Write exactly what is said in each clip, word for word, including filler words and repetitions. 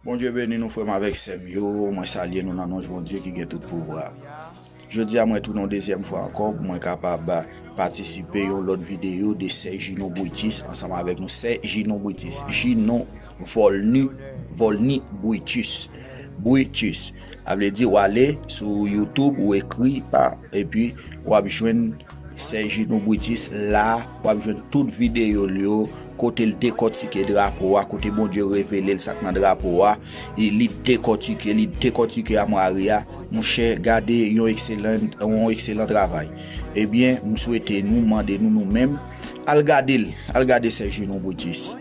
Bondye beni nou, frè m avèk sè m yo. Mwen salye nou nan non Bondye ki gen tout pouvwa. Jodi a, mwen tounen yon dezyèm fwa ankò pou mwen kapab patisipe yon lòt videyo de Sè Jinon Britis ansanm avèk nou. Sè Jinon Britis, Jinon Volny, Volny Britis. Britis. A vle di, w ale sou YouTube, ou ekri pa, epi w ap jwenn Sè Jinon Britis la, w ap jwenn tout videyo l yo, kote l dekòtike drapo a, kote Bondye revele l sa k nan drapo a, e li dekòtike, li dekòtike amwari a. Monchè, gade yon ekselan, yon ekselan travay. Ebyen, m swete nou, mande nou, nou menm, al gade l, al gade Sè Jinon Britis.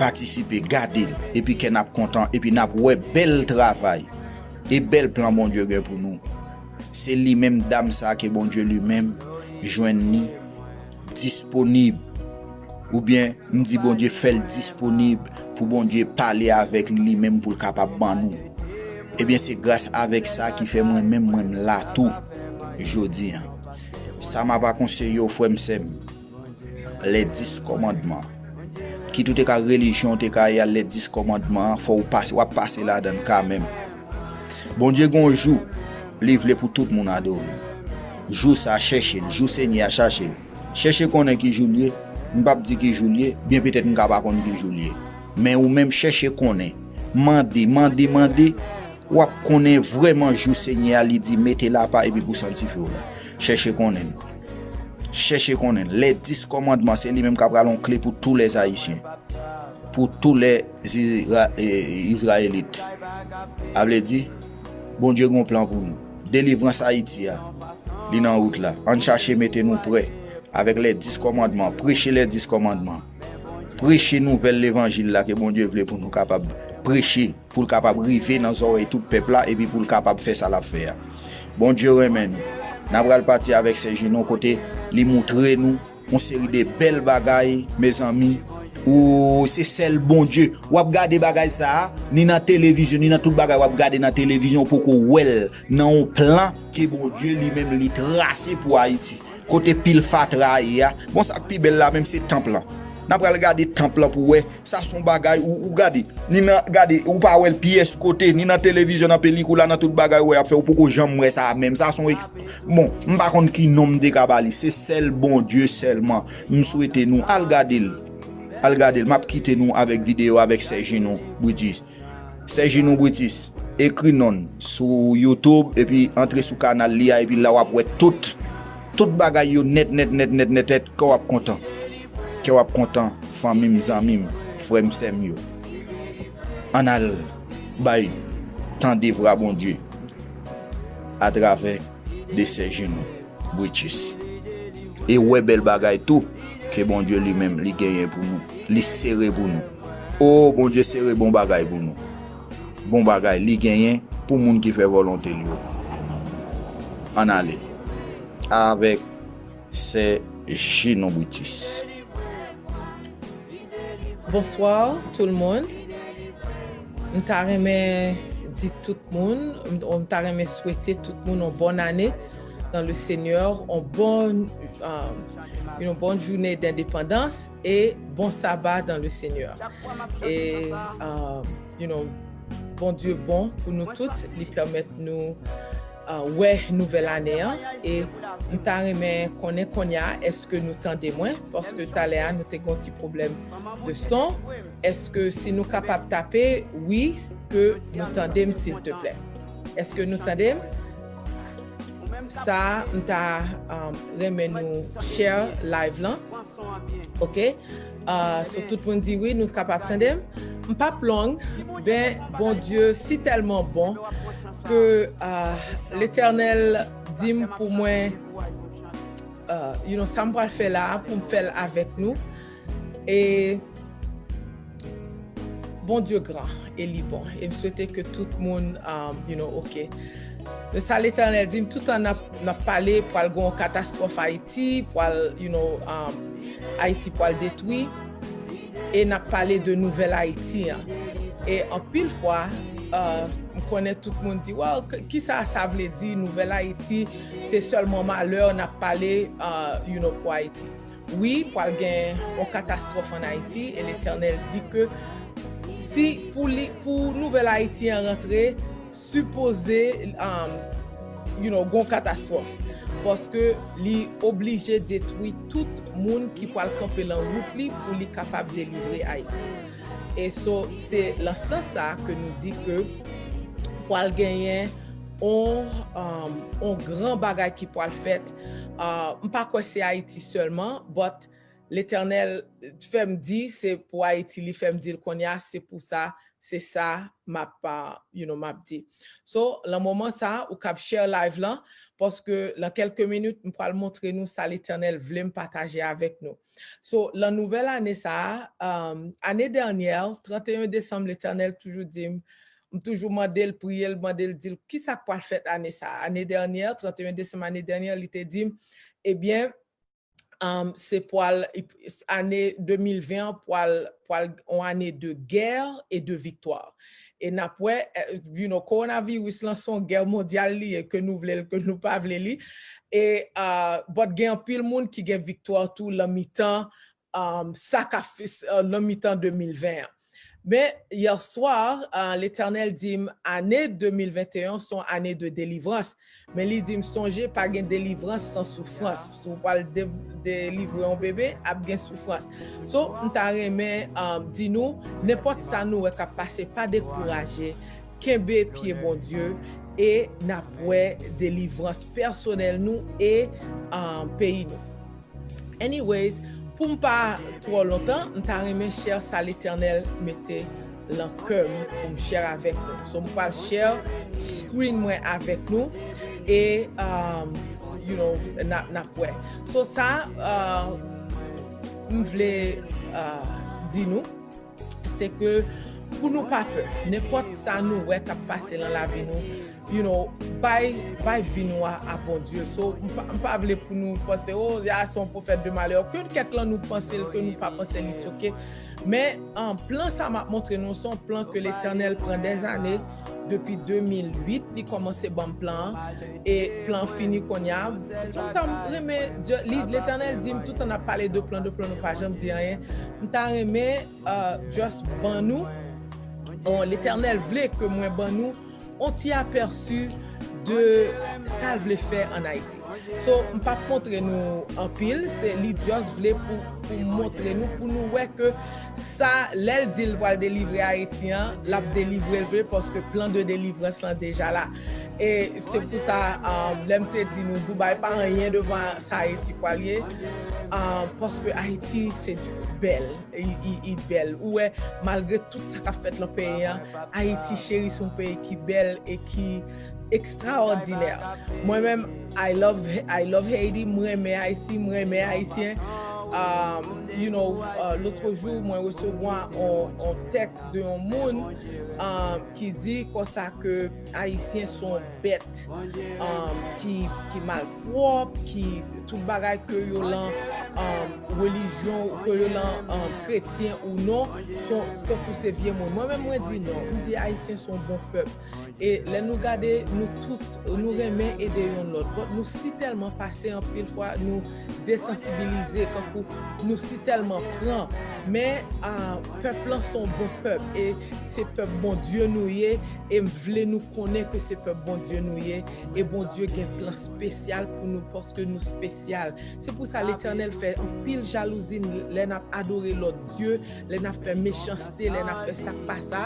Patisipe, gade l, epi kè n ap kontan, epi n ap wè bèl travay e bèl plan Bondye gen pou nou. Se li menm dam sa ke Bondye li menm jwenn li disponib. Oubyen, m di Bondye fè l disponib pou Bondye pale avèk li, li menm pou l kapab ban nou. Ebyen, se gras avèk sa ki fè mwen menm, mwen m la tou jodi a. Sa m ap akonseye w, frè m, sè m, lè dis kòmandman. Kit ou te ka relijyon, ou te ka ye a lè dis kòmandman an, fò w pase, w ap pase ladan l kanmenm. Bondye gen yon jou, li vle pou tout moun adore l. Jou sa a, chèche l. Jou Senyè a, chache l. Chèche konnen ki jou l ye. M p ap di ki jou l ye, byen petèt m ka pa konn ki jou l ye. Men ou menm, chèche konnen. Mande, mande, mande. W ap konnen vrèman jou Senyè a, li di mete l apa epi pou sanntifye w la. Chèche konnen l. Chèche konnen l. Lè dis kòmandman, se li menm k ap pral yon kle pou tou lè Ayisyen. Pou tou lè Izra-, e, Izrayelit. A vle di, Bondye gen yon plan pou nou. Delivrans Ayiti a, li nan wout la. Ann chache mete nou prè avèk lè dis kòmandman. Preche lè dis kòmandman. Preche nouvèl levanjil la ke Bondye vle pou nou kapab preche, pou l kapab rive nan zòrèy tout pèp la, epi pou l kapab fè sa l ap fè a. Bondye renmen nou. N a pral pati avèk Sè Jinon kote li moutre nou yon seri de bèl bagay, mezanmi. Ou, se sèl Bondye. W ap gade bagay sa a, ni nan televizyon, ni nan tout bagay w ap gade nan televizyon, ou poko wè l nan yon plan ke Bondye li menm li trase pou Ayiti. Kote pil fatra a ye a. Bon, sa k pi bèl la menm se tanp lan. N a pral gade tanp lan pou wè. Sa se yon bagay ou, ou gade. Ni nan, gade, ou pa wè l pyès kote, ni nan televizyon, nan pelikou la, nan tout bagay ou wè y ap fè, ou poko janm wè sa menm. Sa se yon eks-, bon, m pa konn ki non m te ka ba li. Se sèl Bondye sèlman. M swete nou al gade l. Al gade l. M ap kite nou avèk videyo avèk Sè Jinon Britis. Sè Jinon Britis, ekri non l sou YouTube epi antre sou kanal li a, epi la w ap wè tout, tout bagay yo nèt, nèt, nèt, nèt, nèt, nèt, kè w ap kontan. Kè w ap kontan, fanmi m, zanmi m, frè m, sè m yo. Ann al bay tande vwa Bondye atravè de Sè Jinon Britis. E wè bèl bagay tou ke Bondye li menm li genyen pou nou. Li sere pou nou. O, Bondye sere bon bagay pou nou. Bon bagay li genyen pou moun ki fè volonte l yo. Ann ale avèk Sè Jinon Britis. Bonsoir tout le monde. M ta renmen di tout moun, m ta renmen swete tout moun yon bòn ane dans le Seigneur, yon bon, euh, yon bon jounen d'indépendance et bon sabbat dans le Seigneur. Et, euh, you know, Bondye bon pou nou tout, li pèmèt nou uh, wè nouvèl ane an. E m ta renmen konnen kounye a, èske nou tande mwen? Paske talè a, nou te gen yon ti pwoblèm de son. Èske si nou kapab tape wi, ke nou tande m, silteplè? Èske nou tande m? Sa, m ta um, renmen nou share live lan. Ok? Uh, so tout moun di wi, nou kapab tande m. M p ap long, ben Bondye si tèlman bon ke uh, Letènèl di m pou mwen, uh, you know, sa m pral fè la a, pou m fè l avèk nou. E Bondye gran e li bon. E m swete ke tout moun, um, you know, ok. Men sa Letènèl di m, toutan n ap, n ap pale, pral gen yon katastwòf Ayiti, pral, you know, um, Ayiti pral detwi. E n ap pale de nouvèl Ayiti an. E anpil fwa, uh, m konnen tout moun di, well, kisa sa vle di nouvèl Ayiti? Se sèlman malè n ap pale, uh, you know, pou Ayiti. Wi, pral gen yon katastwòf ann Ayiti e Letènèl di ke si pou li, pou nouvèl Ayiti an rantre, sipoze, um, you know, gon katastwòf. Paske li oblije detwi tout moun ki pral kanpe lan wout li pou li kapab delivre Ayiti. E so, se lan sans sa ke nou di ke pral genyen on, um, on gran bagay ki pral fèt. Uh, m pa kwè se Ayiti sèlman, but Letènèl fè m di se pou Ayiti, li fè m di l kounye a, se pou sa, se sa m ap, uh, you know, m ap di. So, lan moman sa, ou kab share live lan, paske lan kèlke minit, m pral montre nou sa Letènèl vle m pataje avèk nou. So, lan nouvèl ane sa a, um, ane dènyè, trannteyen desanm, Letènèl toujou di m, m toujou mande l, priye l, mande l, di l, kisa k pral fèt ane sa a? Ane dènyè, trannteyen desanm ane dènyè, li te di m, ebyen, um, se pral, ane de mil ven an pral, pral on ane de gè e de viktwa. E n ap wè, eh, you know, kowonaviris lan se on gè mondyal li ye, ke nou vle l, ke nou pa vle li. E, uh, but gen anpil moun ki gen viktwa tou lan mitan, um, sa k ap fè, uh, lan mitan de mil ven an. Men, yè swa, uh, Letènèl di m, ane de mil venteyen se on ane de delivrans. Men li di m, sonje, pa gen delivrans san soufrans. Si w pral de-, delivre yon bebe, ap gen soufrans. So, m ta renmen, um, di nou, nenpòt sa nou wè k ap pase, pa dekouraje. Kenbe pye Bondye e n ap wè delivrans pèsonèl nou e, um, peyi nou. Anyways, pou m pa twò lontan, m ta renmen share sa Letènèl mete lan kè m pou m share avèk nou. So, m pral share screen mwen avèk nou e, um, you know, n ap, n ap wè. So, sa, uh, m vle, uh, di nou, se ke pou nou pa pè, nenpòt sa nou wè k ap pase lan lavi nou, you know, bay, bay vi nou a, a Bondye. So, m pa, m pa vle pou nou panse, oh, ya, se yon pwofèt de malè. Ke kèk lan nou panse l, ke nou pa panse l, it's ok. Men, an, plan sa m ap montre nou, se yon plan ke Letènèl pran dèzane, depi de mil uit, li kòmanse ban m plan an, e plan an fini kounye a. So, m ta renmen, Dye, li, Letènèl di m, toutan n ap pale de plan, de plan, nou pa janm di anyen. M ta renmen, uh, just ban nou, on, Letènèl vle ke mwen ban nou on ti apèsi de sa l vle fè ann Ayiti. So, m p ap montre nou anpil, se li just vle pou, pou montre nou, pou nou wè ke sa, lè l di l pral delivre Ayiti an, l ap delivre l vre, paske plan de delivrans lan deja la. E se pou sa, um, lè m te di nou, Dubai pa anyen devan sa Ayiti pral ye, um, paske Ayiti se bèl, i, i, i bèl. Ou wè, malgre tout sa k ap fèt lan peyi an, Ayiti cheri se yon peyi ki bèl e ki ekstraòdinè. Mwen menm, I love, I love Haiti, m renmen Ayiti, m renmen Ayisyen. Um, you know, uh, lòt jou, mwen resevwa on, on tèks de yon moun, um, ki di konsa ke Ayisyen se yon bèt, um, ki, ki malpwòp, ki tout bagay ke yo lan, um, relijyon, ke yo lan, um, kretyen ou non, se tankou se vye moun. Mwen menm, mwen di non. M di Ayisyen se yon bon pèp. E lè nou gade, nou tout, nou renmen ede yonn lòt. But nou si tèlman pase anpil fwa, nou desansibilize, kankou nou si tèlman pran. Men, ah, pèp lan se yon bon pèp. E se pèp Bondye nou ye. E m vle nou konnen ke se pèp Bondye nou ye. E Bondye gen plan espesyal pou nou paske nou espesyal. Se pou sa Letènèl fè anpil jalouzi lè n ap adore lòt dye, lè n ap fè mechanste, lè n ap fè sa k pa sa.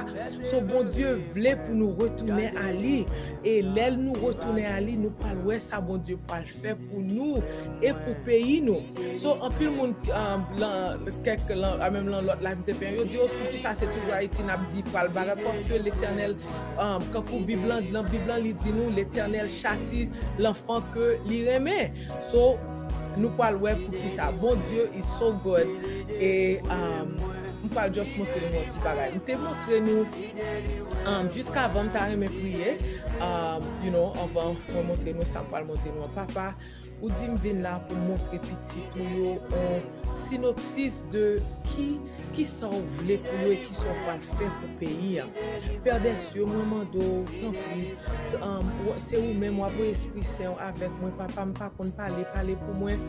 So, Bondye vle pou nou retounen a li. E lè nou retounen a li, nou pral wè sa Bondye pral fè pou nou e pou peyi nou. So, anpil moun, um, lan, kèk, lan, a menm lan lòt live m te fè, yo di, oh, poukisa se toujou Ayiti n ap di pral bagay, paske Letènèl, um, kankou Bib lan, lan Bib lan, li di nou, Letènèl chati lanfan ke li renmen. So, nou pral wè poukisa. Bondye is so good. E, um, m pral just montre nou yon ti bagay. M te montre nou, um, jiskavan m ta renmen priye, um, you know, anvan mwen montre nou sa m pral montre nou an. Papa, Ou di m vin la pou montre pitit ou yo yon sinopsis de ki, ki sa w vle pou yo e ki sa w pral fè pou peyi a. Pè dè sye, mwen mande w, tanpri, s-, um, w-, se ou menm w ap voye Espri Sen w avèk mwen, Papa, m pa konn pale, pale pou mwen.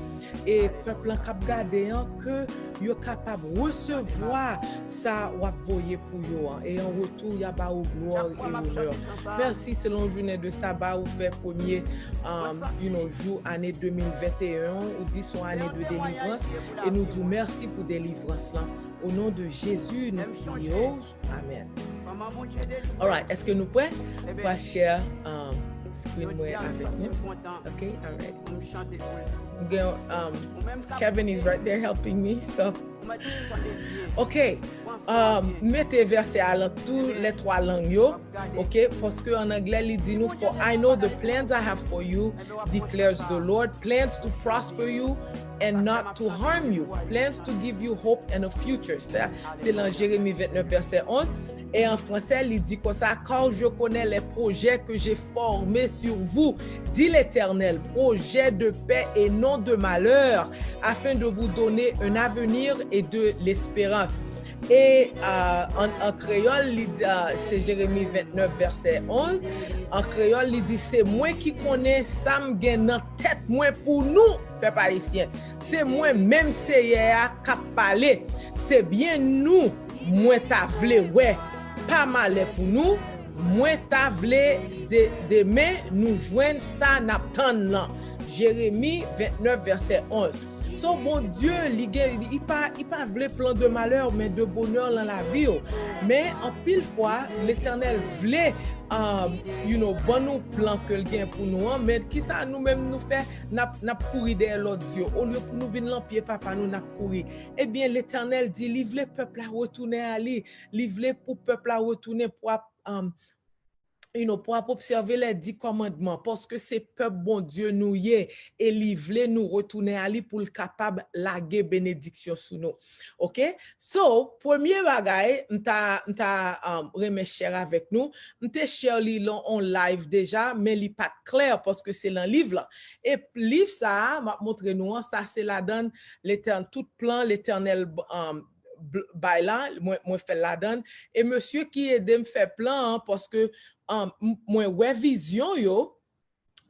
E pèp lan k ap gade an, ke yo kapab resevwa sa w ap voye pou yo an. E an retou, y a ba ou glwa e onè. Mèsi, se yon jounen de saba ou fè premye, um, you know, jou ane de mil venteyen an, ou di se yon ane de delivrans, e nou di w mèsi pou delivrans lan. O non de Jezi, nou priye w. Amen. Alright, èske nou prè? Mwen share, um, screen mwen avèk nou. Ok, alright. Gen, um, Kevin is right there helping me, so. Ok, um, mete vèsè a lan tou lè twa lang yo. Ok, paske an anglè li di nou, "For I know the plans I have for you, declares the Lord, plans to prosper you and not to harm you, plans to give you hope and a future." Sa, se lan Jeremi ventnèf, vèsè onz. E an fransè, li di konsa, "Car je connais les projets que j'ai formés sur vous, dit l'Éternel, projets de paix et non de malheur, afin de vous donner un avenir et de l'espérance." E, euh, an, an kreyòl, li, euh, se Jeremi ventnèf, vèsè onz. An kreyòl, li di, "Se mwen ki konnen sa m gen nan tèt mwen pou nou, pèp ayisyen. Se mwen menm Seyè a k ap pale. Se byen nou mwen ta vle wè, pa malè pou nou. Mwen ta vle de, demen nou jwenn sa n ap tann lan." Jeremi ventnèf, vèsè onz. So, Bondye, li gen, li pa, li pa vle plan de malè, men de bonè lan lavi w. Men, anpil fwa, Letènèl vle, um, you know, ban nou plan ke l gen pou nou an, men kisa nou menm nou fè? N ap, n ap kouri dèyè lòt dye. Olye pou nou vin lan pye papa nou, n ap kouri. Ebyen, Letènèl di, li vle pèp la retounen a li. Li vle pou pèp la retounen pou ap, um, you know, pou ap obsève lè di kòmandman, paske se pèp Bondye nou ye, e li vle nou retounen a li pou l kapab lage benediksyon sou nou. Ok? So, premye bagay, m ta, m ta, um, renmen share avèk nou. M te share li lan on live deja, men li pa t klè paske se lan liv lan. E liv sa a, m ap montre nou an, sa se ladan Letèn-, tout plan Letènèl, um, bl-, bay la, mwen, mwen fè l ladan. E mesye ki ede m fè plan an, paske, um, m-, mwen wè vizyon yo,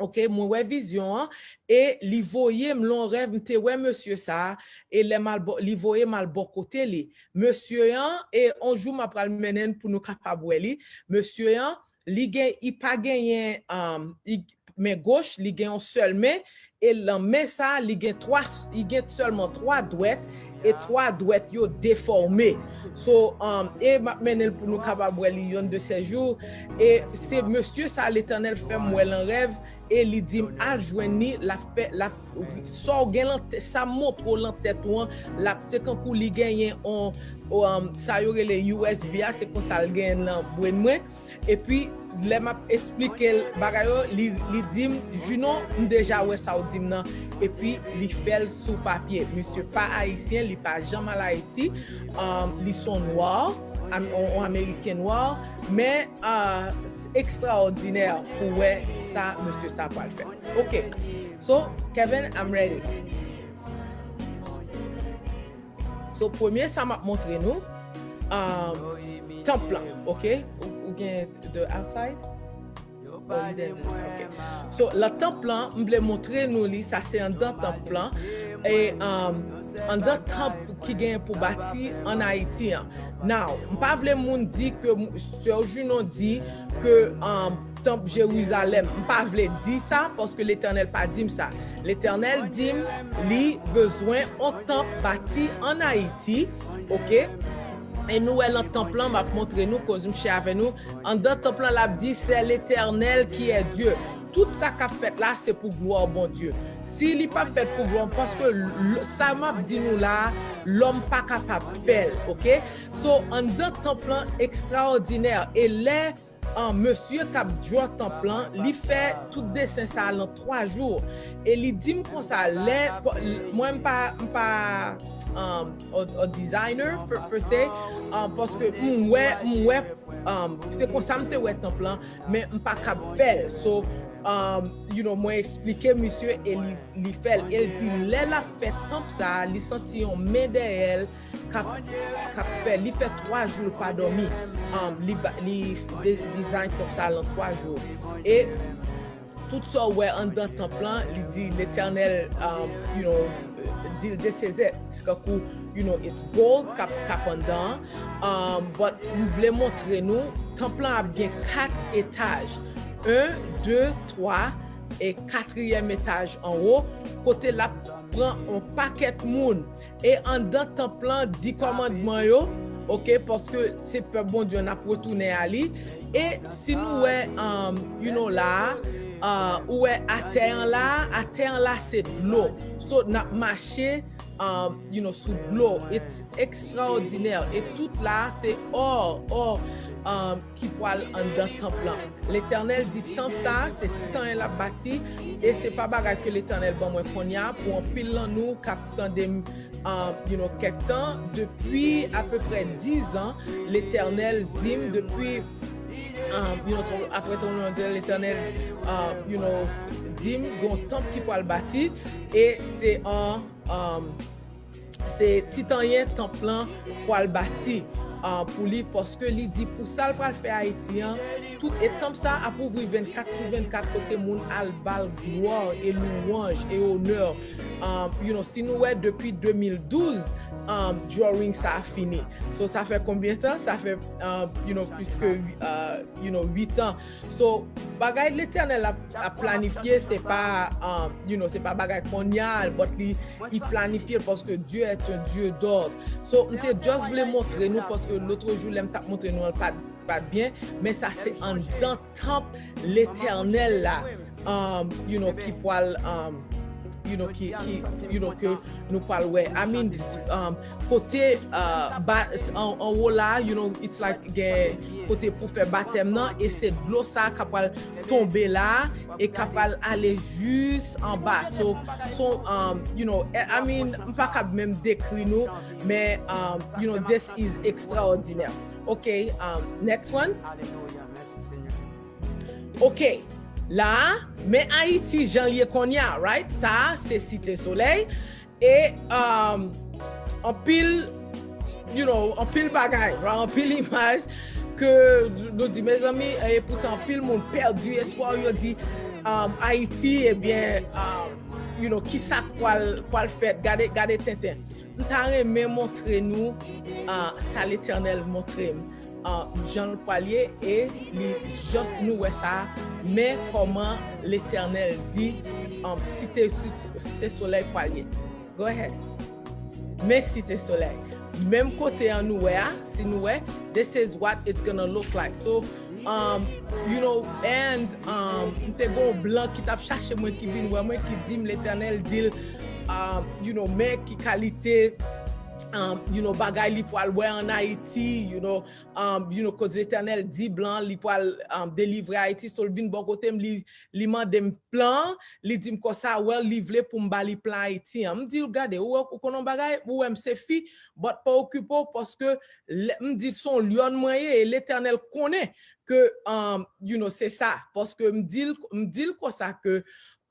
ok, mwen wè vizyon an, e li voye m lan rèv, m te wè mesye sa a, e lè m al bò, li voye m al bò kote li. Mesye an, e on jou m ap pral mennen n pou nou kapab wè li. Mesye an, li gen, li pa genyen, um, li, men goch, li gen yon sèl men, e lan men sa, li gen twa, li gen sèlman twa dwèt, e twa dwèt yo defòme. So, um, e m ap mennen l pou nou kapab wè li yonn de sè jou. E se mesye sa Letènèl fè m wè lan rèv, e li di m, "Al jwenn li, l ap fè, l ap, sa w gen lan tè-, sa m montre w lan tèt ou an, l ap, se kankou li genyen on, on, um, sa yo rele U S B a, se konsa l genyen l lan brenn mwen." Epi, lè m ap esplike l bagay yo, li, li di m, "Junon, m deja wè sa w di m nan." Epi, li fè l sou papye. Misye pa ayisyen, li pa janm al Ayiti. Um, li se yon nwa, am-, yon, yon ameriken nwa, men, uh, ekstraòdinè pou wè sa mesye sa pral fè. Ok. So, Kevin, I'm ready. So, premye sa m ap montre nou, um, tanp lan, ok? Ou, ou gen the outside? Oh, li gen the, ok. So, lan tanp lan, m vle montre nou li, sa se anndan tanp lan. E, um, anndan tanp ki gen pou bati ann Ayiti an. Now, m pa vle moun di ke m-, sè Junon di ke, um, tanp Jerizalèm. M pa vle di sa, paske Letènèl pa di m sa. Letènèl di m li bezwen on tanp bati ann Ayiti, ok? E nou wè lan tanp lan, m ap montre nou, koz m share avè nou. Anndan tanp lan, l ap di, "C'est l'Éternel qui est Dieu." Tout sa k ap fèt la, se pou glwa Bondye. Si li pa fèt pou glwa, paske l-, sa m ap di nou la, lòm pa kapab fè l, ok? So, anndan tanp lan ekstraòdinè. E lè an, mesye k ap draw tanp lan, li fè tout desen sa a lan twa jou. E li di m konsa, lè, mwen m pa, m pa, um, a, a designer, per, per se, um, paske m wè, m wè, um, se konsa m te wè tanp lan, men m pa kab fè l. So, um, you know, mwen eksplike misye e li, li fè l. E l di lè l ap fè tanp sa a, li santi yon men dèyè l k ap, k ap fè, li fè twa jou l pa dòmi. Um, li, ba- li de- design tanp sa a lan twa jou. E tout sa w wè anndan tanp lan, li di Letènèl, um, you know, di l de sezè, se kankou, you know, it's gold k ap, k ap anndan an. Um, but m vle montre nou, tanp lan ap gen kat etaj. En, de, twa, e katriyèm etaj anwo, kote l ap pran yon pakèt moun. E anndan tanp lan, di kòmandman yo, oke, paske se pèp Bondye n ap retounen a li. E si nou wè, um, you know, la a, uh, ou wè atè an la a, atè an la se dlo. So, n ap mache, um, you know, sou dlo. It's ekstraòdinè. E tout la a se ò, ò, um, ki pwal anndan tanp lan. Letènèl di tanp sa a, se Titan l ap bati, e se pa bagay ke Letènèl ban mwen kounye a, pou anpil lan nou k ap tande m, um, you know, kèk tan, depi apeprè diz an, Letènèl di m, depi, um, you know, apre ton Letènèl, um, you know, di m, gon tanp ki pwal bati, e se an, um, se Titanyen tanp lan pwal bati, uh, pou li, paske li di pou sa l pral fè Ayiti an, tout e tanp sa ap ouvri vennkat sou vennkat kote moun al ba l glwa e louwanj e onè. Um, you know, si nou wè depi de mil douz, um, drawing sa a fini. So, sa fè konbyen tan? Sa fè, um, you know, plis ke, uh, you know, uit an. So, bagay Letènèl ap, ap planifye, se pa, um, you know, se pa bagay kounye a, but li, li planifye l paske Dieu est un Dieu d'ordre. So, m te just vle montre nou, paske lotrejou, lè m t ap montre nou an, l pa t, pa t byen, men sa se anndan tanp Letènèl la, um, you know, ki pwal, um, you know, ki, ki, you know, ke nou pwal wè. I mean, um, kote, uh, ba, an, anwo la, you know, it's like gen kote pou fè batèm nan, e se dlo sa a k ap pral tonbe la, e k ap pral ale jis anba. So, so, um, you know, I mean, m pa kab menm dekri nou, men, um, you know, this is extraordinaire. Ok, um, next one. Ok, la, men Ayiti jan l ye kounye a, right? Sa, se Site Solèy. E, um, anpil, you know, anpil bagay, right? Anpil imaj ke nou di, mezanmi, e pou sa anpil moun pèdi espwa, yo di, um, Ayiti, ebyen, um, you know, kisa k pral, pral fèt? Gade, gade tenten. M ta renmen montre nou, uh, sa Letènèl montre m, uh, jan l pral ye, e li just nou wè sa, men kòman Letènèl di, um, Site, Site Solèy pral ye. Go ahead. Men Site Solèy. Menm kote an nou wè a, si nou wè, this is what it's gonna look like. So, um, you know, and, um, m te gon blan ki t ap chache mwen, ki vin wè mwen, ki di m Letènèl di l, um, you know, men ki kalite, um, you know, bagay li pral wè an Ayiti, you know, um, you know, koz Letènèl di blan li pral, um, delivre Ayiti, so l vin bò kote m, li, li mande m plan, li di m konsa, well, li vle pou m ba li plan Ayiti an. M di l, gade, ou, ou konn yon bagay, ou wè m se fi, but pa okipe w, paske lè, m di l se yon lyòn mwen ye, e Letènèl konnen ke, um, you know, se sa, paske m di l, m di l konsa ke,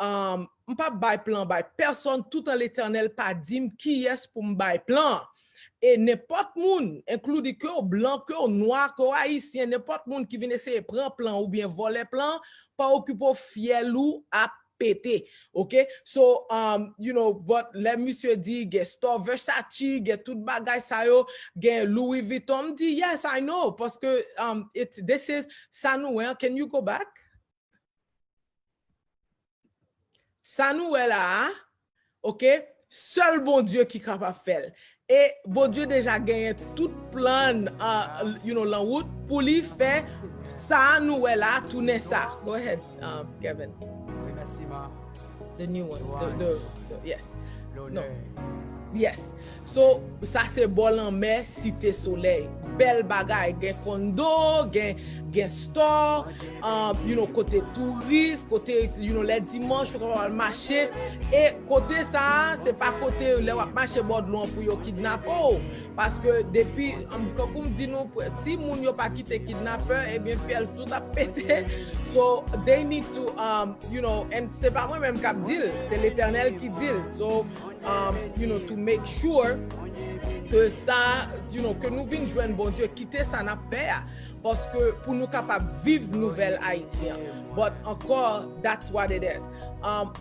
um, m p ap bay plan bay pèsonn, toutan Letènèl pa di m kiyès pou m bay plan an. E nenpòt moun, including ke w blan, ke w nwa, ke w ayisyen, nenpòt moun ki vin eseye pran plan oubyen vòlè plan, pa okipe w, fyèl ou ap pete, ok? So, um, you know, but lè misye di gen store Versace, gen tout bagay sa yo, gen Louis Vuitton, m di, yes, I know, paske, um, it, this is, sa nou wè, can you go back? Sa nou wè la a, ok, sèl Bondye ki kapab fè l. E Bondye deja genyen tout plan, uh, you know, lan wout pou li fè sa nou wè la a tounen sa. Go ahead, um, Kevin. Remèsiman. The new one. The, the, the, yes. No. Yes. So, sa se bò lanmè, Site Solèy. Bèl bagay, gen kondo, gen, gen store, um, you know, kote touris, kote, you know, lè dimanch, ou kapab al mache. E kote sa a, se pa kote lè w ap mache bò dlo an pou yo kidnape w. Paske depi, um, kankou m di nou, si moun yo pa kite kidnapè, ebyen fyèl tout ap pete. So, they need to, um, you know, and se pa mwen menm k ap di l, se Letènèl ki di l. So, um, you know, to make sure ke sa, you know, ke nou vin jwenn Bondye, kite sa n ap fè a. Paske pou nou kapab viv nouvèl Ayiti an. But ankò, that's what it is. Um,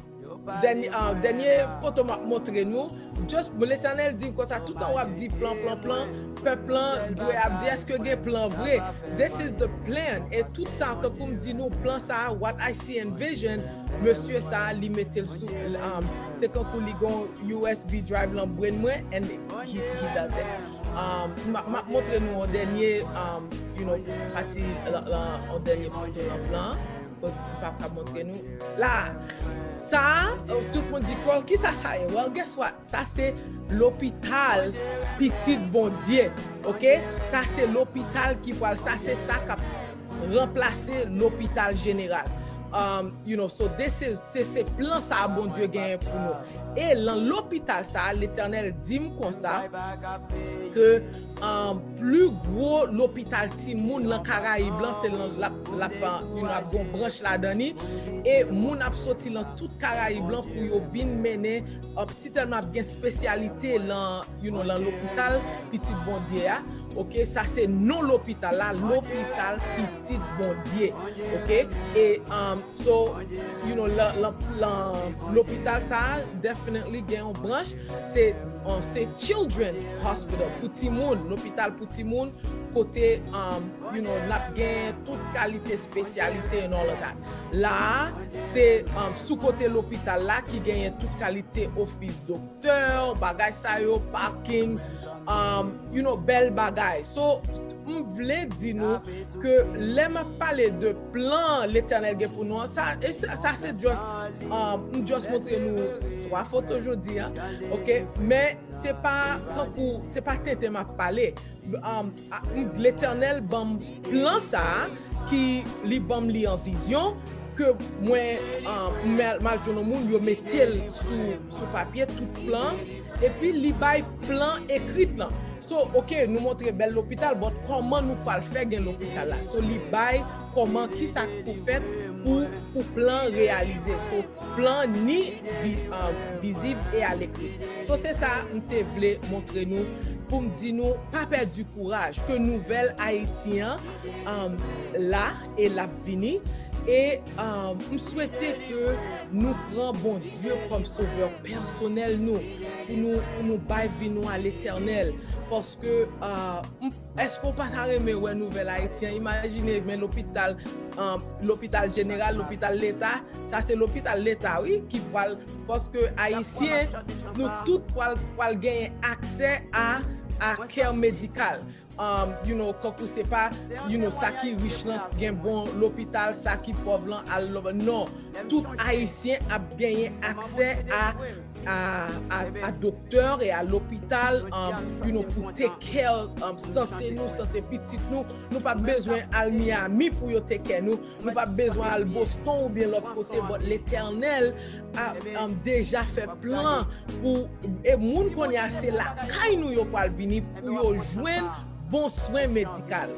dènye, uh, dènye foto m ap montre nou, just Letènèl di m konsa, toutan w ap di plan, plan, plan, pèp lan dwe ap di, èske gen plan vre? This is the plan. E tout sa, kankou m di nou, plan sa, what I see and vision, mesye sa, li mete l sou, um, se kankou li gon U S B drive lan brenn mwen, and he, he does it. Um, m ap, m ap montre nou yon dènye, um, you know, pati la, la, yon dènye foto lan plan, m p ap ka montre nou. La, sa, uh, tout moun di, "Kòl, kisa sa ye?" Well, guess what? Sa se lopital Pitit Bondye, ok? Sa se lopital ki pral, sa se sa k ap ranplase lopital jeneral. Um, you know, so this is, se, se plan sa a Bondye genyen pou nou. E lan lopital sa a, Letènèl di m konsa, ke, um, pli gwo lopital timoun lan Karayib lan, se lan l ap, l ap, uh, you know, ap gon branch ladan li. E moun ap soti lan tout Karayib lan pou yo vin mennen, uh, sitèlman ap gen espesyalite lan, you know, lan lopital Pitit Bondye a. Ok, sa se non lopital la, lopital Pitit Bondye. Ok, e, um, so, you know, lan, lan, lan lopital sa a, definitely gen yon branch, se, uh, se Children's Hospital, pou timoun, lopital pou timoun, kote, um, you know, n ap gen tout kalite espesyalite and all of that. La a, se, um, sou kote lopital la ki genyen tout kalite ofis doktè, bagay sa yo, parking, um, you know, bèl bagay. So, m vle di nou ke lè m ap pale de plan Letènèl gen pou nou an, sa, e sa, sa se just, um, m just montre nou twa foto jodi a, ok? Men se pa kankou, se pa tenten m ap pale. Um, a, Letènèl ban m plan sa a, ki li ban m li an vizyon, ke mwen, um, m al, m al jwenn yon moun, yo mete l sou, sou papye, tout plan, epi li bay plan ekrit lan. So, ok, nou montre bèl lopital, but kòman nou pral fè gen lopital la? So, li bay kòman, kisa k pou fèt pou, pou plan reyalize. So, plan ni vi-, uh, vizib e alekri. So, se sa m te vle montre nou, pou m di nou, pa pèdi kouraj, ke nouvèl Ayiti an, um, la e l ap vini. E, um, m swete ke nou pran Bondye kòm sovè pèsonèl nou, pou nou, pou nou bay vi nou a Letènèl. Paske, uh, m, èske w pa ta renmen wè nouvèl Ayiti an? Imajine, men lopital, um, lopital jeneral, lopital leta, sa se lopital leta, wi, ki pral, paske Ayisyen, nou tout pral, pral genyen aksè a, a care medikal. Um, you know, kankou se pa, you know, sa ki rich lan gen bon lopital, sa ki pòv lan al lo-, non. Tout Ayisyen ap genyen aksè a, a, a, a doktè e a lopital, um, you know, pou take care, um, sante nou, sante pitit nou. Nou p ap bezwen al Miami pou yo take care nou. Nou p ap bezwen al Boston oubyen lòt kote, but Letènèl a, um, deja fè plan pou, e moun kounye a se lakay nou yo pral vini pou yo jwenn bon swen medikal.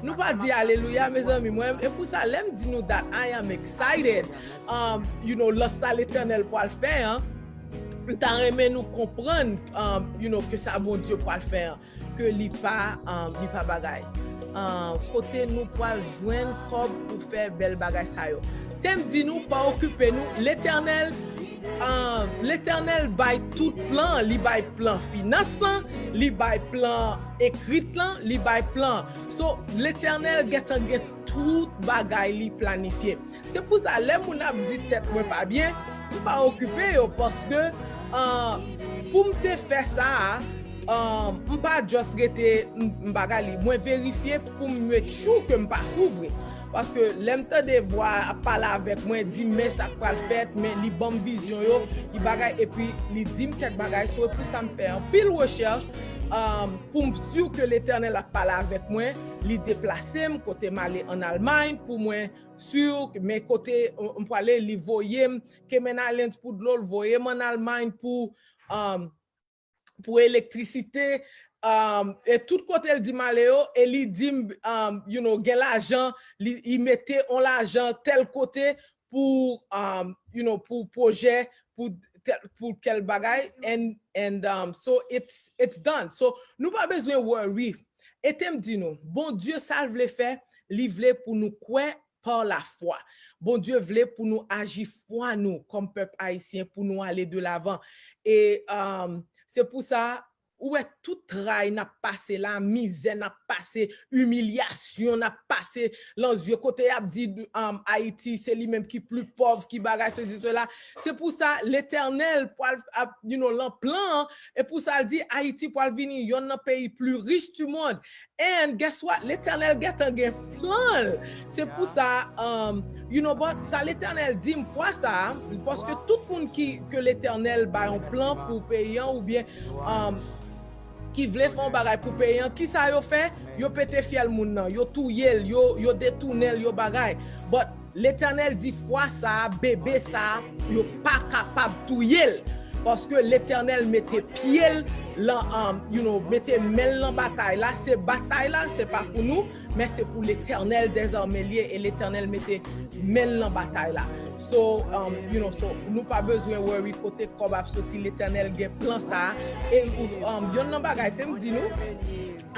Nou pa di alelouya, mezanmi, mwen, e pou sa, lè m di nou that I am excited, um, you know, lan sa Letènèl pral fè an, m ta renmen nou konprann, um, you know, ke sa Bondye pral fè an, ke li pa, um, li pa bagay. Um, kote nou pral jwenn kòb pou fè bèl bagay sa yo? Te m di nou, pa okipe nou, Letènèl, um, Letènèl bay tout plan, li bay plan finans lan, li bay plan ekrit lan, li bay plan. So, Letènèl gentan gen tout bagay li planifye. Se pou sa, lè moun ap di tèt mwen pa byen, m pa okipe yo, paske, ah, pou m te fè sa a, ah, m pa just rete, m, m bagay li. Mwen verifye pou m make sure ke m pa fou vre. Paske lè m tande vwa a ap pale avèk mwen, di m men sa k pral fèt, men li ban m vizyon yo, li bagay, epi li di m kèk bagay. So, e pou sa m fè anpil rechèch, um, pou m si ke Letènèl ap pale avèk mwen, li deplase m, kote m ale ann Almay, pou mwen si, men kote, uh, m prale, li voye m, Cayman Islands pou dlo, l voye m ann Almay pou, um, pou elektrisite, um, e tout kote l di m ale yo, e li di m, um, you know, gen lajan, li, li mete on lajan tèl kote pou, um, you know, pou pwojè, pou tèl, pou kèl bagay, and, and, um, so it's, it's done. So, nou pa bezwen worry. E te m di nou, Bondye sa l vle fè, li vle pou nou kwè pa lafwa. Bondye vle pou nou aji fwa nou kòm pèp ayisyen, pou nou ale de lavan. E, um, se pou sa, ou wè tout tray n ap pase la, mizè n ap pase, imilyasyon n ap pase lan zye, kote y ap di, um, Ayiti, se li menm ki pli pòv, ki bagay, sesi, sela. Se pou sa, Letènèl pral ap, you know, lan plan an, e pou sa l di Ayiti pral vini yonn nan peyi pli rich du monde. And guess what? Letènèl gentan gen plan l. Se pou sa, um, you know, but sa Letènèl di m fwa sa a, paske tout moun ki, ke Letènèl bay yon plan pou peyi an, oubyen, um, ki vle fè yon bagay pou peyi an, kisa yo fè? Yo pete fyèl moun nan, yo touye l, yo, yo detounen l, yo bagay. But Letènèl di fwa sa a, bebe sa a, yo pa kapab touye l. Paske Letènèl mete pye l lan, um, you know, mete men l lan batay la. Se batay la, se pa pou nou, men se pou Letènèl dèzame l ye, e Letènèl mete men l lan batay la. So, um, you know, so, nou pa bezwen worry kote kòb ap soti, Letènèl gen plan sa a. E, um, yonn nan bagay te m di nou,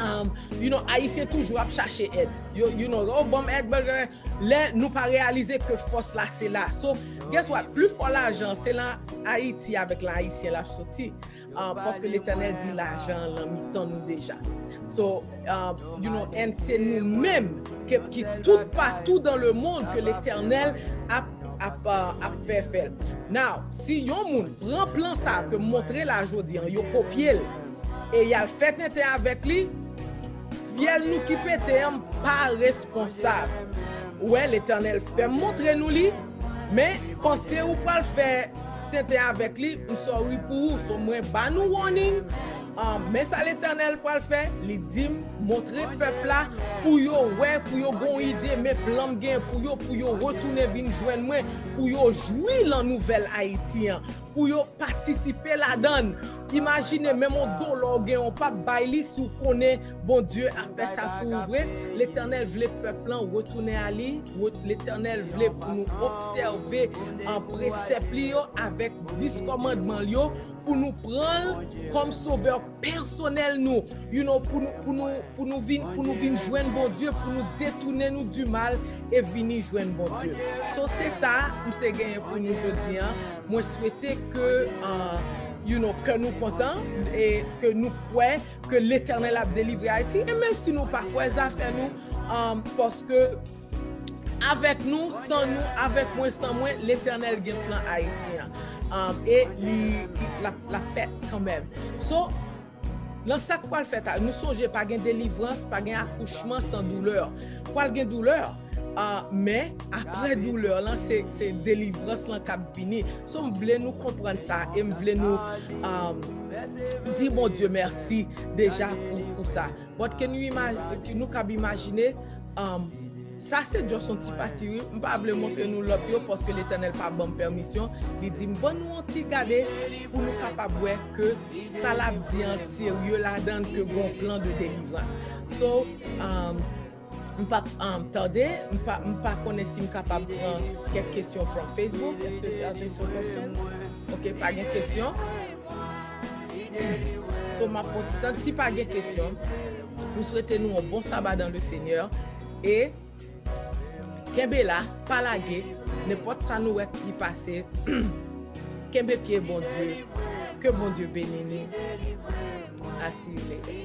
um, you know, Ayisyen toujou ap chache èd. Yo, you know, oh, ban m èd, ban m, lè nou pa reyalize ke fòs la se la. So, guess what? Pli fò lajan se lan Ayiti avèk lan Ayisyen l ap soti. Ah, paske Letènèl di lajan an lan mitan nou deja. So, ah, you know, and se nou menm ke, ki tout patou dan le mond ke Letènèl ap, ap, ah, ap fè fè l. Now, si yon moun pran plan sa ke m montre la jodi an, yo kopye l, e y al fè tenten avèk li, fyèl nou ki pete an, m pa responsab. Ou wè, Letènèl fè m montre nou li, men panse ou pral fè tenten avèk li, m sorry pou ou. So, mwen ba nou warning. Ah, men sa Letènèl pral fè, li di m, montre pèp la, pou yo wè, pou yo gon ide, men plan m gen pou yo, pou yo retounen vin jwenn mwen, pou yo jwi lan nouvèl Ayiti an, pou yo patisipe ladan l. Imajine menm yon dola w gen, w p ap bay li si w konnen Bondye ap fè sa pou ou vre. Letènèl vle pèp lan retounen a li. Wo-, Letènèl vle pou nou obsève, ah, presèp li yo avèk dis kòmandman l yo, pou nou pran l kòm sovè pèsonèl nou. You know, pou nou, pou nou, pou nou vin, pou nou vin jwenn Bondye, pou nou detounen nou du mal e vini jwenn Bondye. So, se sa m te genyen pou nou jodi an. Mwen swete ke, ah, you know, kè nou kontan e ke nou kwè ke Letènèl ap delivre Ayiti. E menm si nou pa kwè, zafè nou, ah, paske avèk nou, san nou, avèk mwen, san mwen, Letènèl gen plan Ayiti an. Ah, e li, li, l ap, l ap fèt kanmenm. So, lan sa k pral fèt a, nou sonje pa gen delivrans, pa gen akouchman san doulè. Pral gen doulè, ah, men apre doulè lan, se, se delivrans lan k ap vini. So, m vle nou konprann sa e m vle nou, ah, di Bondye mèsi deja pou, pou sa. But can you imagine, nou kab imajine, um, sa se just yon ti pati, wi. M pa vle montre nou lòt yo, paske Letènèl pa ban m pèmisyon. Li di m, "Ban nou yon ti gade pou nou kapab wè ke sa l ap di an serye ladan l, ke gon plan de delivrans." So, um, m p ap, um, tande, m pa, m pa konnen si m kapab pran kèk kesyon from Facebook. Est-ce que vous avez des questions? Ok, pa gen kesyon. So, m ap fè yon ti tan. Si pa gen kesyon, m swete nou yon bon saba dans le Seigneur. E kenbe la, pa lage. Nenpòt sa nou wè ki pase, kenbe pye Bondye. Ke Bondye beni nou. Asire.